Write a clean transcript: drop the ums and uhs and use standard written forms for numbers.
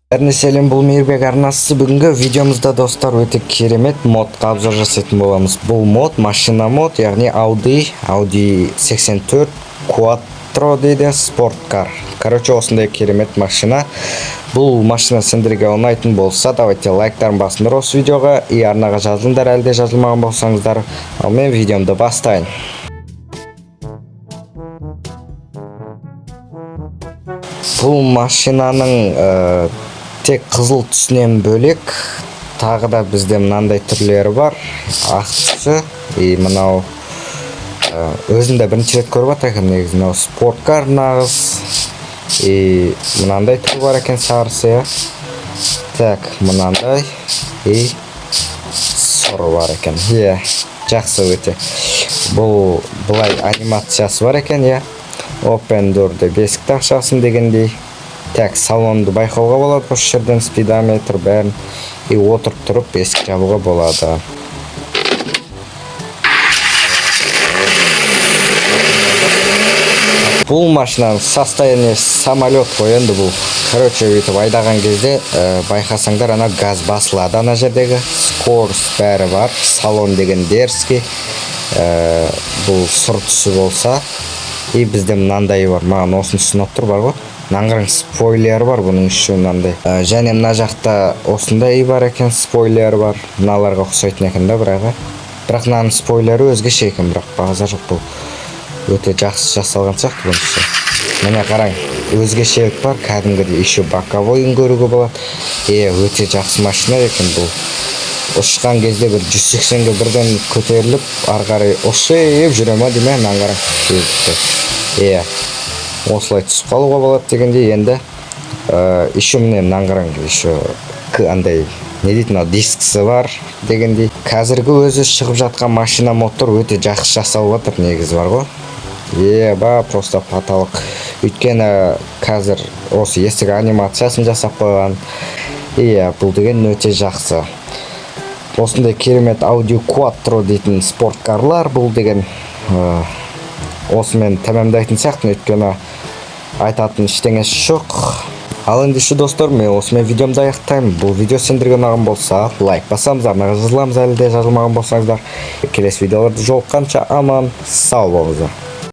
Бәріне сәлем, бұл Мейірбек арнасы. Бүгінгі видеомызда, достар, өте керемет модқа обзор жасайтын боламыз. Бұл мод машина мод, яғни Audi 84 Quattro дейді, спорткар. Короче, осындай керемет машина. Бұл машина сендерге ұнайтын болса, давайте лайктарын басыңдар осы видеоға и арнаға жазылыңдар, әлі де жазылмаған болсаңыздар. Ал мен видеомды бастайын. Бұл машинаның тек қызыл түсінен бөлек тағы да бізде мынандай түрлері бар, ақ түсі и мынау, өзім де бірінші рет көріп жатыр екенмін негізі. Мынау спорткар нағыз, и мынандай түрі бар екен, сарысы, иә. Так, мынандай и сұры бар екен, иә. Жақсы өте. Бұл былай анимациясы бар екен, иә. Open door деп есікті ашасың дегендей. Так, салонды байқауға болады осы жерден, спидометр, бәрін, и отырып тұрып есік жабуға болады. Бұл машинаның состояние самолет қой енді бұл. Короче, бүйтіп айдаған кезде, байқасаңдар, ана газ басылады, ана жердегі скорость, бәрі бар. Салон деген дерзкий. Бұл сұр түсі болса, и бізде мынандай бар, маған осынысы ұнап тұр бар ғой. Мынаның қараң, спойлері бар бұның еще мынандай. Және мына жақта осындай бар екен, спойлері бар, мыналарға ұқсайтын екен да, бірақ иә. Бірақ мынаның спойлері өзгеше екен, бірақ базар жоқ, бұл өте жақсы жасалған сияқты бұнысы. Міне, қараң, өзгешелік бар кәдімгідей, еще боковойын көруге болады. Е, өте жақсы машина екен бұл. Ұшқан кезде бір 180-ге бірден көтеріліп, ары қарай ұшып жүре ма деймін, мынаны қараң, тездікті, иә, осылай түсіп қалуға болады дегендей. Енді еще міне, мынаны қараң, еще андай не дейді, мынау дискісі бар дегендей. Қазіргі өзі шығып жатқан машина мотор өте жақсы жасалып жатыр негізі бар ғой. Еба, просто потолок. Өйткені қазір осы есік анимациясын жасап қойған. Иә, бұл деген өте жақсы. Осындай керемет Audi Quattro дейтін спорткарлар бұл деген, осымен тәмамдайтын сияқтымын, өйткені айтатын ештеңесі жоқ. Ал ендеше, достар, мен осымен видеомды аяқтаймын. Бұл видео сендерге ұнаған болса, лайк басамыз, арнаға жазыламыз, әлі де жазылмаған болсаңыздар. Келесі видеоларда жолыққанша аман сау болыңыздар.